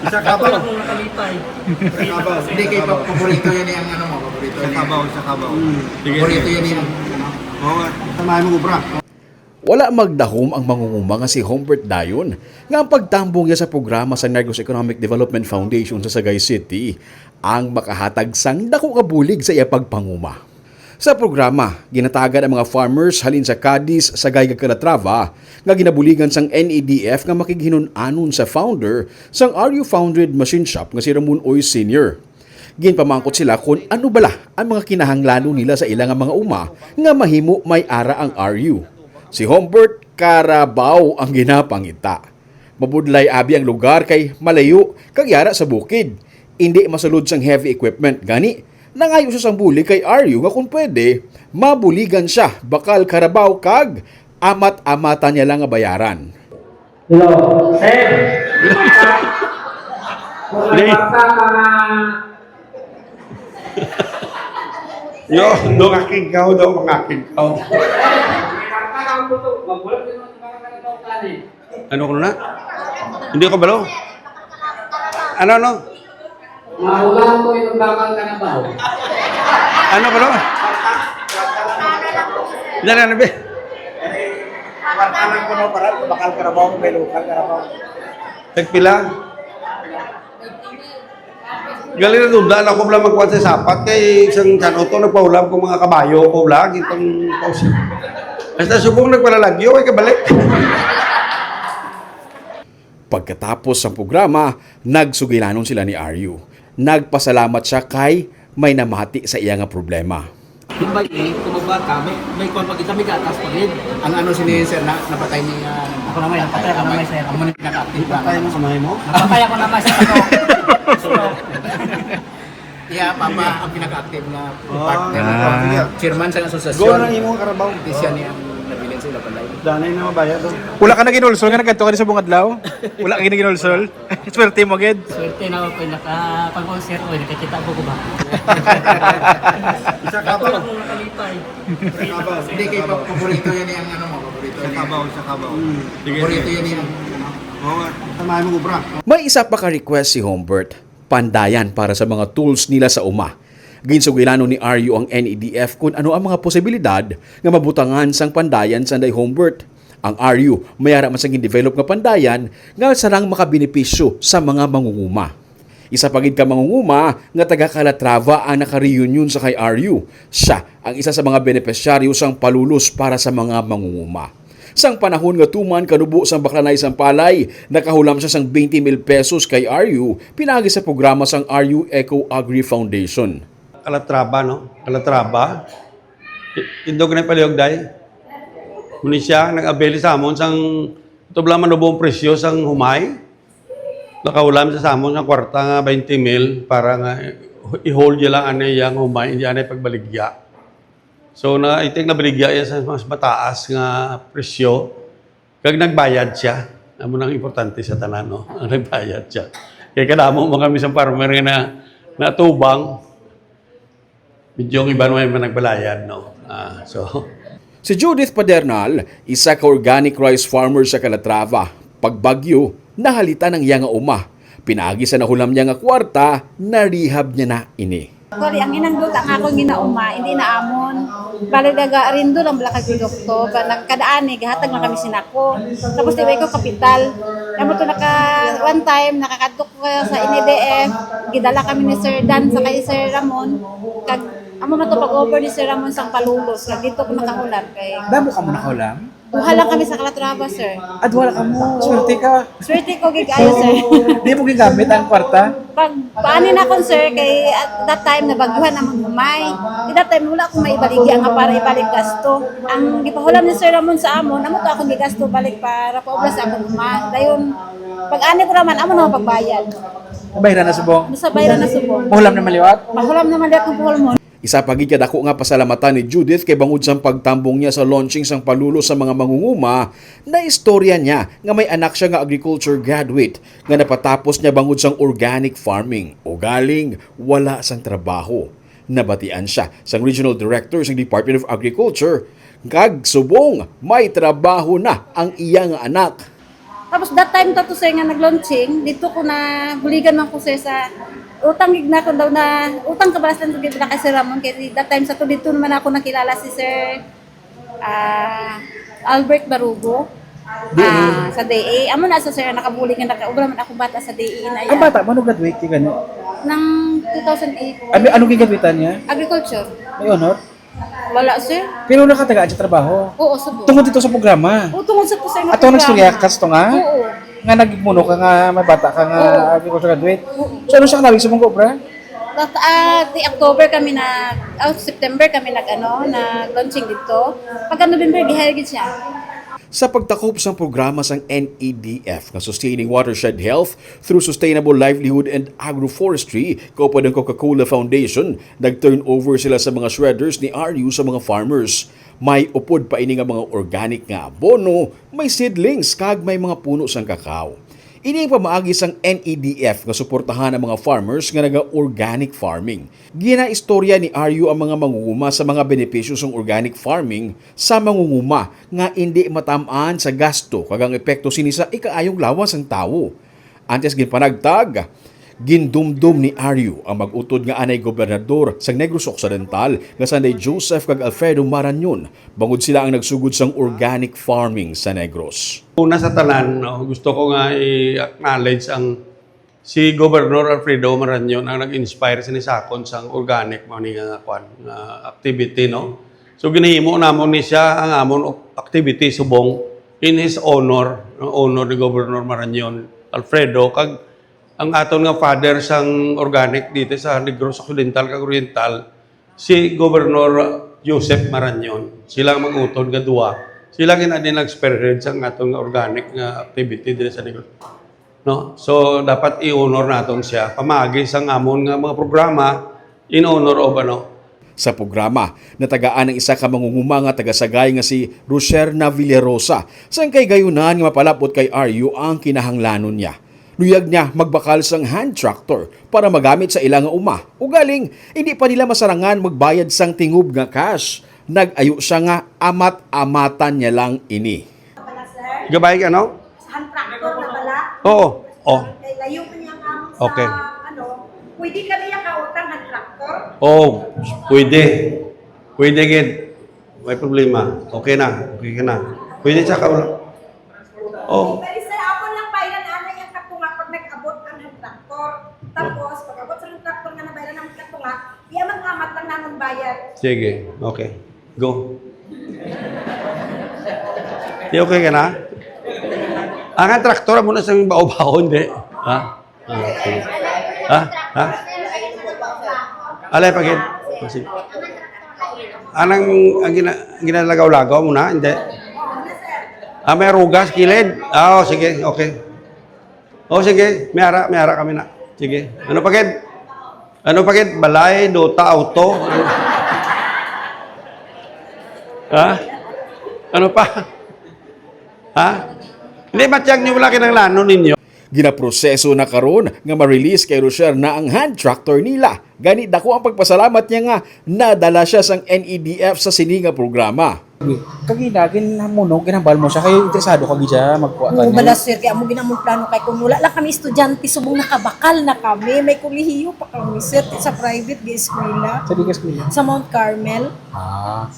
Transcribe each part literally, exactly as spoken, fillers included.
Isa ka ba? Ako lang ang nakalipay. Sa Cavao. Hindi, kay pa-, paborito yan yung ano mo, paborito Sa yan. Cavao, sa Cavao. Mm. Sige, Paborito sige. yan yung ano. Oo nga. Samahan mo, obra. Wala magdahom ang mangunguma nga si Humbert Dayon nga ang pagtambong niya sa programa sa Negros Economic Development Foundation sa Sagay City ang makahatag sang dako nga bulig sa iya pagpanguma. Sa programa, ginatagan ang mga farmers halin sa Cadiz, Sagay, kag Calatrava nga ginabuligan sang N E D F nga makighinun-anon sa founder sang R U Founded Machine Shop nga si Ramon Uy Senior. Ginpamangkot sila kon ano bala ang mga kinahanglanon nila sa ila nga mga uma nga mahimo may ara ang R U. Si Humbert, karabaw ang ginapangita. Mabudlay abi ang lugar kay malayo kag yara sa bukid. Indi masulod sang heavy equipment, gani nangayo siya sang bulig kay R U nga kung pwede, mabuligan siya, bakal karabaw kag amat-amatan niya lang nga bayaran. Hello, sir. Di. Basta mga Yo, do aking kao, do mga aking kao. Ano ko na? Hindi ko balo. Ano, ano? Mahulam ko yung bakal karabaw. Ano ko na? Yan, ano, be? Bakal karabaw, may lokal karabaw. Tagpila? Gali na duda lang ko lang magkuha sa sapat kay isang tiyan-oto nagpahulam ko mga kabayo ko lang itong basta subong nagpalalagyo ay kabalik. Pagkatapos sang programa, nagsugilanon sila ni Aryu. Nagpasalamat siya kay may namati sa iya nga problema. Yung bayi, kung magbata, may, may kwan pa kita, may gatas pa rin. Ang ano sini, sir, na napatay ni, ah, Ako na may, napatay ako na may, sir. Amo ni pinaka-active ba? Patay mo sa mahay mo? Napatay ako na may, sir. Ako. Stroke. Yeah, papa, ang pinaka-active na Oh. partner. Ah. Chairman sa asosasyon. Go na imo karabaw. Di siya niya ang nabilin sa ila balay. Danay na mabayad, oh. Wala ka na ginulsol nga nagkadto ka sa bungad law? Wala ka na ginulsol? Swerte mo gid. Swerte na ako, nakapag-concert ko, nakakita ko ba? Isa ka ba? Ako lang ang nakalipay. Isa ka ba? Hindi, kay pa-, paborito yan yung ano mo, paborito Sa yan. Kabaw, sa Kabaw. Mm. Sige, Paborito sige. yan yung ano. Oo nga. Tama mo, bra. May isa pa ka request si Humbert, pandayan para sa mga tools nila sa uma. Ginsugilanon ni Aryu ang N E D F kung ano ang mga posibilidad nga mabutangan sang pandayan sanday Humbert. Ang Aryu, may ara man sang gin-develop nga pandayan nga sarang makabenepisyo sa mga mangunguma. Isa pa gid ka mangunguma nga taga Calatrava ang naka-reunion sa kay Aryu. Siya ang isa sa mga benepisyaryo sang palulos para sa mga mangunguma. Sang panahon nga tuman kanubo sang Baklanay sang Palay, nakahulam siya sang twenty mil pesos kay Aryu pinaagi sa programa sang Aryu Eco Agri Foundation. Calatrava, no? Calatrava. I-, indog na palihog, day. Muni siya, nag-avail sa amon sang tubla man ubong presyo sang humay. Nakahulam sa amon nga kwarta nga twenty mil para nga i-hold niya lang anay yang humay, hindi anay pagbaligya. So, na, I think nabaligya iya sa mas mataas nga presyo. Kag nagbayad siya. Amo nang importante sa tanan, no? Ang nagbayad siya. Kaya kadamo mo kami sa farmer nga na, natubang. Medyo ang iba naman man nagbalayad, no? Ah, so, Si Judith Padernal, isa ka organic rice farmer sa Calatrava. Pagbagyo, nahalitan ang iya nga uma. Pinaagi sa nahulam niya nga kwarta, na-rehab niya na ini. Sorry, ang inang duta nga akong ginauma, hindi na amon. Bali, daga arindo lang bala kag produkto. Ba, nagkadaan eh, gahatag lang kami sinako. Tapos, di ba, ikaw kapital. Kamo to naka, one time, nakakadto ko sa N E D F. Gidala kami ni Sir Dan sa kay Sir Ramon. Kag, amo man to pag-offer ni Sir Ramon sang palulos. Kag dito ko nakahulam kay Damo ka mo nakahulam? Duha lang kami sa Calatrava, sir. Ah, duha lang kamo. Swerte ka. Swerte ko, gig ayo, sir. Di mo gigamit ang kwarta? Pag paani na akon, sir, kay at that time, nabagyuhan naman humay. At that time, wala akong maibaligya nga para ibalik gasto. Ang gipahulam ni Sir Ramon sa amon, amo to akong gigasto balik para paubra sa akong uma. Dayon, pag ani ko naman, amo na ang pagbayad. Nabayran na subong? Basta bayran na subong. Pahulam na maliwat? Pahulam na maliwat ang puhol mo. Isa pa gid ka dako nga pasalamatan ni Judith kay bangod sang pagtambong niya sa launching sang palulos sa mga mangunguma, naistorya niya nga may anak siya nga agriculture graduate nga napatapos niya bangod sang organic farming, ugaling wala sang trabaho. Nabatian siya sang Regional Director sang Department of Agriculture, kag subong may trabaho na ang iya nga anak. Tapos that time to, to, sir, nga nag-launching, dito ko na buligan man ko, sir, sa utang gid na ko daw na, utang kabalas lang gid na kay Sir Ramon, kay that time sa to dito naman ako nakilala si Sir, ah, Albert Barugo. D A. Ah, sa D A. Amo na sa, sir, nakabulig nga nakaubra man akong bata sa D A na Ang yan. Bata mo, ano graduate ka gani? Nang two thousand eight. Ano, ano gigraduatean niya? Agriculture. May honor? Wala, sir. Pero nakatagaan siya trabaho? Oo, subong. Tungod dito sa programa? Oo, tungod sa to, sir, nga Ato ang programa. Nagstorya ka sa to nga? Oo. Nga nagmuno ka nga may bata ka nga Oo. Agriculture graduate? Oo. So, ano siya kanawig sa mong obra? That, ah, di October kami na, oh, September kami nag, ano, nag-launching dito. Pagka November, gi-hire gid siya. Sa pagtakop sang programa sang N E D F nga Sustaining Watershed Health through Sustainable Livelihood and Agroforestry, kaupod ang Coca-Cola Foundation, nag-turnover sila sa mga shredders ni Aryu sa mga farmers. May upod pa ini nga mga organic nga abono, may seedlings, kag may mga puno sang kakao. Ini ang pamaagi sang N E D F nga suportahan ang mga farmers nga naga-organic farming. Ginaistorya ni Aryu ang mga mangunguma sa mga benepisyo sang organic farming sa mangunguma nga indi matam-an sa gasto kag ang epekto sini sa ikaayong lawas sang tawo. Antes ginpanagtag, gindumdom ni Aryu ang mag-utod nga anay gobernador sang Negros Occidental nga sanday Joseph kag Alfredo Marañon, bangod sila ang nagsugod sang organic farming sa Negros. Una sa tanan, no, gusto ko nga i-acknowledge ang si Governor Alfredo Marañon ang nag-inspire sini sa akon sang organic mo ni nga, kwan, nga activity, no? So, ginahimo namon ni siya ang amon activity subong in his honor, ang honor ni Governor Marañon Alfredo, kag ang aton nga father sang organic dito sa Negros Occidental kag Oriental, si Governor Joseph Marañon. Sila ang mag-utod nga duwa. Sila gina din nag-spearhead sang aton nga organic nga activity diri sa Negros. No? So, dapat i-honor naton siya. Pamagi sang amon nga mga programa, in honor of, ano. Sa programa, natagaan ang isa ka mangunguma nga taga-Sagay nga si Roserna Villarosa, sang kay gayunan nga mapalapot kay Aryu ang kinahanglanon niya. Luyag niya magbakal sang hand tractor para magamit sa ila nga uma. Ugaling, hindi pa nila masarangan magbayad sang tingob nga cash. Nag-ayo siya nga amat-amatan niya lang ini. Gabay ka, no? Sa hand tractor na bala? Oo. Oh. Kay layo man niya ang sa, Okay. Ano, pwede kami yung kautang hand tractor? Oh, pwede. Pwede gid. May problema. Okay na. Okay ka na. Pwede sa kaula. Oh. Pero sir, ako lang bayran ana yung katunga pag nag-abot ang hand tractor. Tapos, pag-abot sa hand tractor nga nabayran ang katunga, iya mag-amat lang namon bayad. Sige. Okay. Go. Di okay ka na? Ang traktor mo na sa baw-baw, hindi. Ha? Ah, sige. Ha? Ha? Alay, pagid. Ah, sige. Anang, ang gina-, ang ginalagaw-lagaw mo na? Hindi. Ah, may rugas, kilid. Ah, oh, sige. Okay. Oh, sige. May ara, may ara kami na. Sige. Ano, pagid? Ano pa gid? Balay, duta, auto? Ha? Ano pa? Ha? Hindi, matyag niyo wala kinahanglanon ninyo. Ginaproseso na karon nga ma-release kay Rocher na ang hand tractor nila. Gani, dako ang pagpasalamat niya nga nadala siya sang N E D F sa sini nga programa. Kagina, ginamuno, ginambal mo siya, kay interesado ka gid siya magkuha Oo, kani. Bala, sir, kaya mo ginamong plano kay kung wala lang kami estudyante, subong nakabakal na kami, may kolehiyo pa kami, sir, sa private di eskwela. Sa di ka eskwela? Sa Mount Carmel. Ah.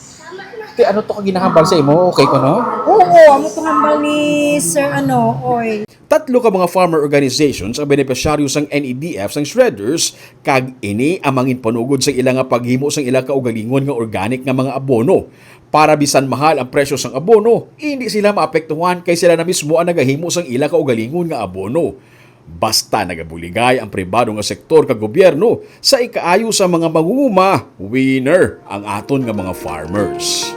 Kay ano to ka ginahambal sa imo? Okay ko, no? Oo, amo to hambal ni Sir ano, oy. Tatlo ka mga farmer organizations ang benepisyaryo sang N E D F sang shredders, kag ini ang mangin panugod sa ila nga paghimo sang ila kaugalingon nga organic nga mga abono. Para bisan mahal ang presyo sang abono, hindi sila maapektuhan kay sila na mismo ang nagahimo sang ila kaugalingon nga abono. Basta nagabuligay ang pribado nga sektor kag gobyerno sa ikaayo sa mga mangunguma, winner ang aton nga mga farmers.